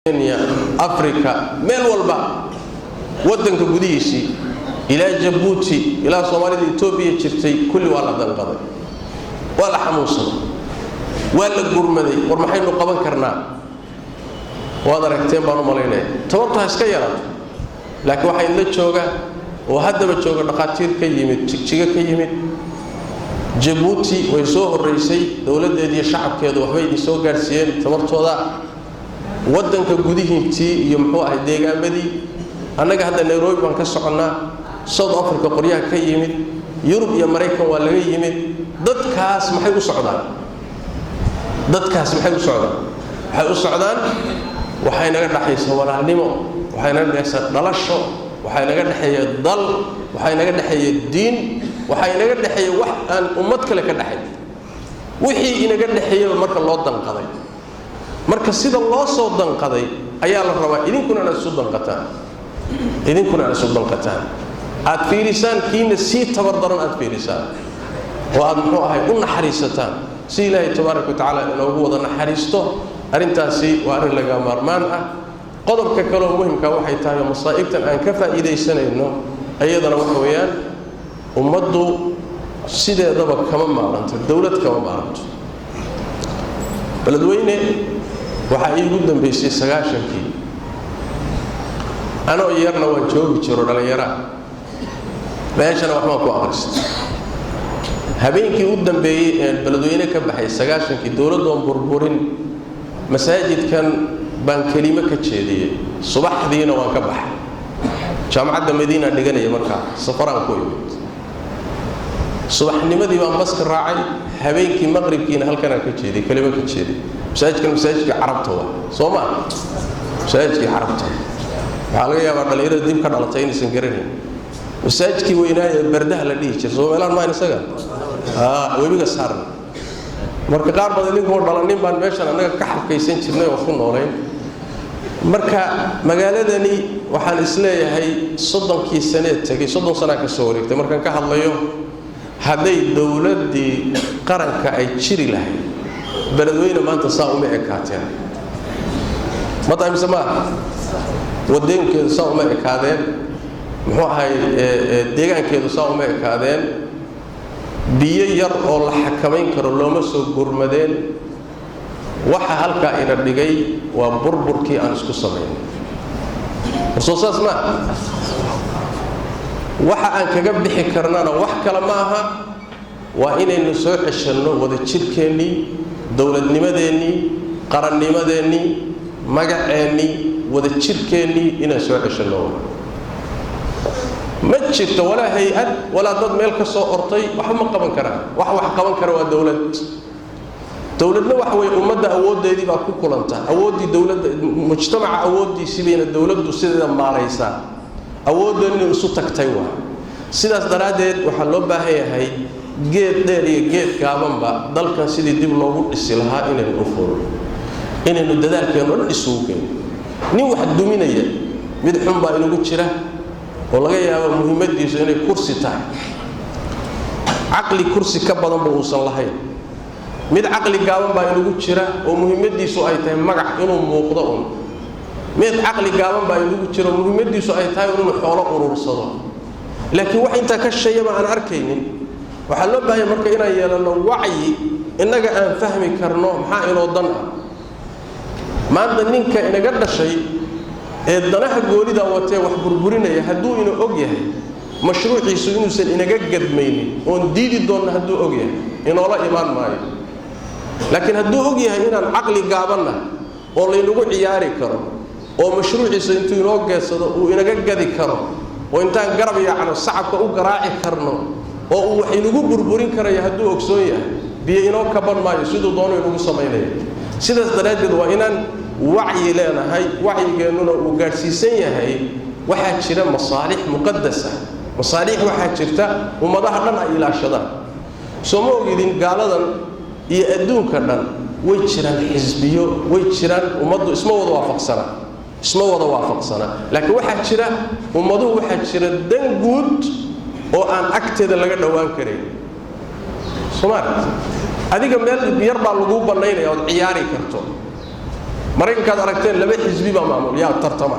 Kenya, Africa, meel walba, waddanka gudihiisii ilaa Jabuuti, ilaa Soomaalida Etoobiya jirtay, kulli waa la danqaday, waa la xanuunsaday, waa la gurmaday. War maxaynu qaban karnaa? Waad aragteen baan u malaynaya. Tabartu ha iska yaraato, laakiin waxaa idla jooga oo haddaba jooga dhakhaatiir ka yimid Jigjigo, ka yimid Jabuuti. Way soo horraysay dowladdeediiyo shacabkeedu, waxbay idin soo gaadhsiiyeen tabartooda. Waddanka gudihiintii iyo muxuu ahay deegaamadii, annaga hadda Nairobi baan ka soconnaa, South Africa qoryaha ka yimid, Yurub iyo Maraykan waa laga yimid. Dadkaas maxay u socdaan? Dadkaas maxay u socdaan? Waxay u socdaan, waxay naga dhexaysa walaalnimo, waxay naga dhexaysa dhalasho, waxay naga dhexeeya dal, waxay naga dhexeeya diin, waxay naga dhexeeya wax aan ummad kale ka dhexay. Wixii inaga dhexeeyaba marka loo danqaday, marka sida loo soo danqaday ayaa la rabaa idinkuna inaad isu danqataan, idinkuna inaad isu danqataan, aad fiirisaan kiina sii tabar daran, aad fiirisaan oo aad muxuu ahay u naxariisataan, si Ilaahay tabaaraka wa tacaala inoogu wada naxariisto. Arrintaasi waa arrin laga maarmaan ah. Qodobka kaleoo muhimka waxay tahay oo masaa'ibtan aan ka faa'iidaysanayno iyadana waxa weeyaan, ummaddu sideedaba kama maaranto dowlad, kama maaranto. Beledweyne waxaa iigu dambaysay 90-kii. Anoo yarna waan joogi jiro, dhallinyaraa, meeshana waxbaan ku akhristay. Habeenkii u dambeeyey ee Beledweyne ka baxay 90-kii, dowladdoon burburin, masaajidkan baan kelimo ka jeediyey. Subaxdiina waan ka baxay. Jaamacadda Madiinaan dhiganaya markaa, safaraan ku imid. Subaxnimadii baan baska raacay, habeenkii maqribkiina halkanaan ka jeediyey, kelimo ka jeediyey. Masaajidkan masaajidkii Carabta waa soo maa? Masaajidkii Carabta waxaa laga yaabaa dhallinyarada dib ka dhalatay inaysan garanayn. Masaajidkii weynaaye Bardaha la dhihi jiray, soo meelaan maan isaga webiga saarna. Marka qaar badan idinkoo dhalanin baan meeshan annaga ka xabkaysan jirnay oo ku noolayn. Marka magaaladani waxaan isleeyahay 30-kii sanee tegay, 30 sanaa ka soo wareegtay markaan ka hadlayo, hadday dowladdii qaranka ay jiri lahayd, Beledweyne maanta saa uma ekaateen. Ma tahay mise maaha? Wadooyinkeedu saa uma ekaadeen, muxuu ahay, deegaankeedu saa uma ekaadeen, biyo yar oo la xakamayn karo looma soo gurmadeen. Waxa halkaa ina dhigay waa burburkii aan isku samaynay. Warsoo saas maa? Waxa aan kaga bixi karnana wax kale ma aha, waa inaynu soo ceshanno wada jirkeennii, dowladnimadeennii, qarannimadeennii, magaceennii, wada jirkeennii inaan soo ceshanno. Ma jirto walaa hay-ad walaa dad meel ka soo ortay, waxba ma qaban karaan. Wax wax qaban kara waa dowlad. Dowladna waxa weye ummadda awooddeedii baa ku kulanta. Awooddii dowladda, mujtamaca awooddiisii bayna dowladdu sideeda maaraysaa. Awooddoon inay isu tagtay waa. Sidaas daraaddeed waxaa loo baahan yahay geed dheer iyo geed gaabanba dalkan sidii dib loogu dhisi lahaa inaynu u furno, inaynu dadaalkeenno dhan isugu keenno. Nin wax duminaya, mid xun baa inugu jira oo laga yaabo muhiimadiisu inay kursi tahay, caqli kursi ka badanba uusan lahayn. Mid caqli gaaban baa inugu jira oo muhiimadiisu ay tahay magac, inuu muuqdo un. Mid caqli gaaban baa inugu jira oo muhiimadiisu ay tahay inuu xoolo urursado, laakiin wax intaa ka shayaba aan arkaynin. Waxaa loo baahanya marka inaan yeelanno wacyi innaga aan fahmi karno maxaa inoo dan ah. Maanta ninka inaga dhashay ee danaha goonida watee wax burburinaya, hadduu ina og yahay mashruuciisu inuusan inaga gadmaynin oon diidi doonno, hadduu og yahay, inoola imaan maayo. Laakiin hadduu og yahay inaan caqli gaabanna oo laynagu ciyaari karo, oo mashruuciisa intuu inoo geedsado uu inaga gadi karo, oo intaan garab yaacno sacabka u garaaci karno, oo uu wax inagu burburin karayo, hadduu ogsoon yahay, biyo inoo kaban maayo, siduu doono inagu samaynaya. Sidaas daraaddeed waa inaan wacyi leenahay, wacyigeennuna uu gaadhsiisan yahay. Waxaa jira masaalix muqadas ah, masaalix waxaa jirta ummadaha dhan ay ilaashadaan. Soo ma ogidin gaaladan iyo adduunka dhan way jiraan xisbiyo, way jiraan, ummaddu isma wada waafaqsana, isma wada waafaqsana, laakiin waxaa jira ummaduhu, waxaa jira dan guud oo aan agteeda laga dhowaan karayn. Soo ma aragti? Adiga meel yar baa laguu bannaynaya ood ciyaari karto. Maraykankaad aragteen laba xisbi baa maamul yaa tartama.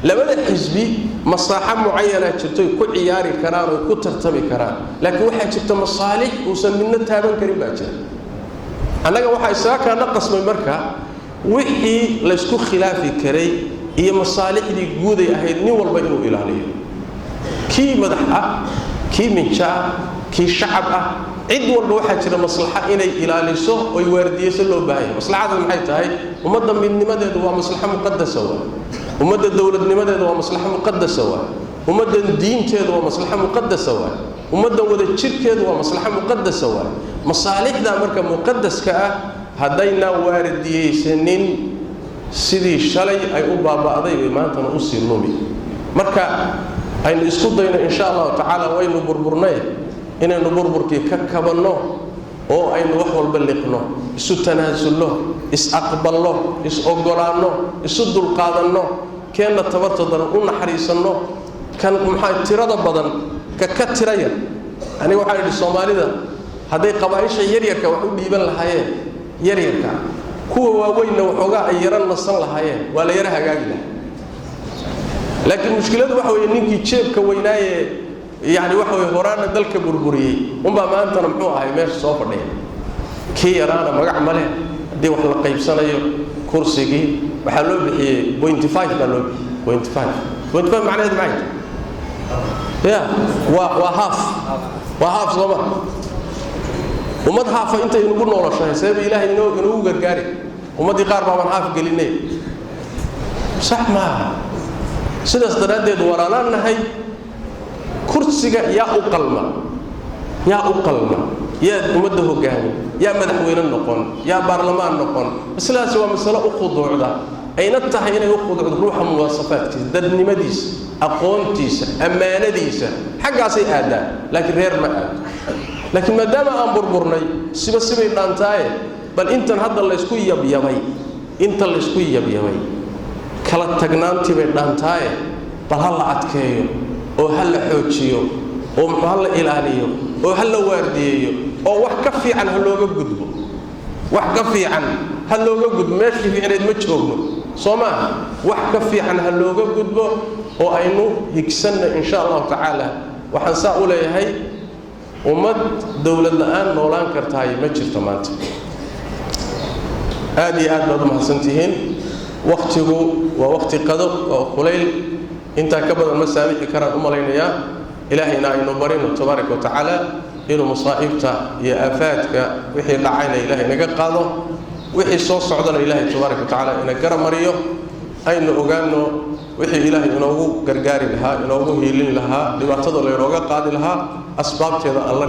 Labada xisbi masaaxo mucayanaa jirtoy ku ciyaari karaan oy ku tartami karaan, laakiin waxaa jirta masaalix uusan midna taaban karin baa jira. Annaga waxaa isaga kaana qasmay marka wixii laysku khilaafi karay iyo masaalixdii guuday ahayd nin walba inuu ilaaliyo, kii madax ah, kii minjo ah, kii shacab ah, cid walba waxaa jira maslaxa inay ilaaliso oy waardiyeyso loo baahanya. Maslaxadaas maxay tahay? Ummadda midnimadeedu waa maslaxo muqadasa waa, ummadda dowladnimadeedu waa maslaxo muqadasa waa, ummaddan diinteedu waa maslaxo muqadasa waa, ummaddan wada jirkeedu waa maslaxo muqadasa waa. Masaalixda marka muqadaska ah haddaynaan waardiyeysanin, sidii shalay ay u baaba'day bay maantana usii lumi. Marka aynu isku dayno insha allahu tacaala, waynu burburnay, inaynu burburkii ka kabanno oo aynu wax walba liqno, isu tanaasulno, is-aqbalno, is-ogolaanno, isu dulqaadanno, keenna tabarta daran u naxariisanno, kan maxaa tirada badan ka tira yar. Aniga waxaan idhi Soomaalida hadday qabaaisha yaryarka wax u dhiiban lahaayeen, yaryarka kuwa waaweynna waxoogaa ay yaro nasan lahaayeen, waa la yaro hagaagi lahaa. Laakiin mushkiladu waxa weeye ninkii jeebka weynaaye, yani waxa weye horaana dalka burburiyey unbaa maantana muxuu ahay meesha soo fadhiya. Kii yaraana magac male. Haddii wax la qaybsanayo kursigii waxaa loo bixiyey 0.5 baa loo bixiyey. 0.5, 0.5 macnaheedu maxay tahay? Ya waa half, waa half, soo ma? Ummad haafa intay inugu noloshahay seeba Ilaahay inoogu gargaari? Ummaddii qaar baabaan haaf gelinay, sax maaha. Sidaas daraaddeed walaalaan nahay. Kursiga yaa u qalma, yaa u qalma, yaa ummadda hogaami, yaa madaxweyne noqon, yaa baarlamaan noqon, masaladaasi waa masalo u khuduucda, ayna tahay inay u khuduucdo ruuxa muwaasafaadkiisa, dadnimadiisa, aqoontiisa, ammaanadiisa, xaggaasay aadaan, laakiin reer ma aado. Laakiin maadaama aan burburnay, siba sibay dhaantaaye, bal intan hadda laysku yabyabay, inta laysku yabyabay kala tagnaantii bay dhaantaaye, bal ha la adkeeyo oo ha la xoojiyo oo muxuu ha la ilaaliyo oo ha la waardiyeeyo oo wax ka fiican ha looga gudbo, wax ka fiican ha looga gudbo. Meeshii fiicneed ma joogno, soo maaha? Wax ka fiican ha looga gudbo oo aynu higsanna insha allahu tacaala. Waxaan saa u leeyahay, ummad dowlad la'aan noolaan kartahay ma jirto maanta. Aad iyo aad baad u mahadsantihiin. Wakhtigu waa wakhti qado oo kulayl, intaa ka badan ma saamixi karaan u malaynayaa. Ilaahayna aynu barino tabaaraka wa tacaala inuu masaa'ibta iyo aafaadka wixii dhacayna Ilaahay naga qaado, wixii soo socdana Ilaahay tabaaraka wa tacaala ina garab mariyo. Aynu ogaano wixii Ilaahay inoogu gargaari lahaa, inoogu hiilin lahaa, dhibaatada laynooga qaadi lahaa, asbaabteeda alla.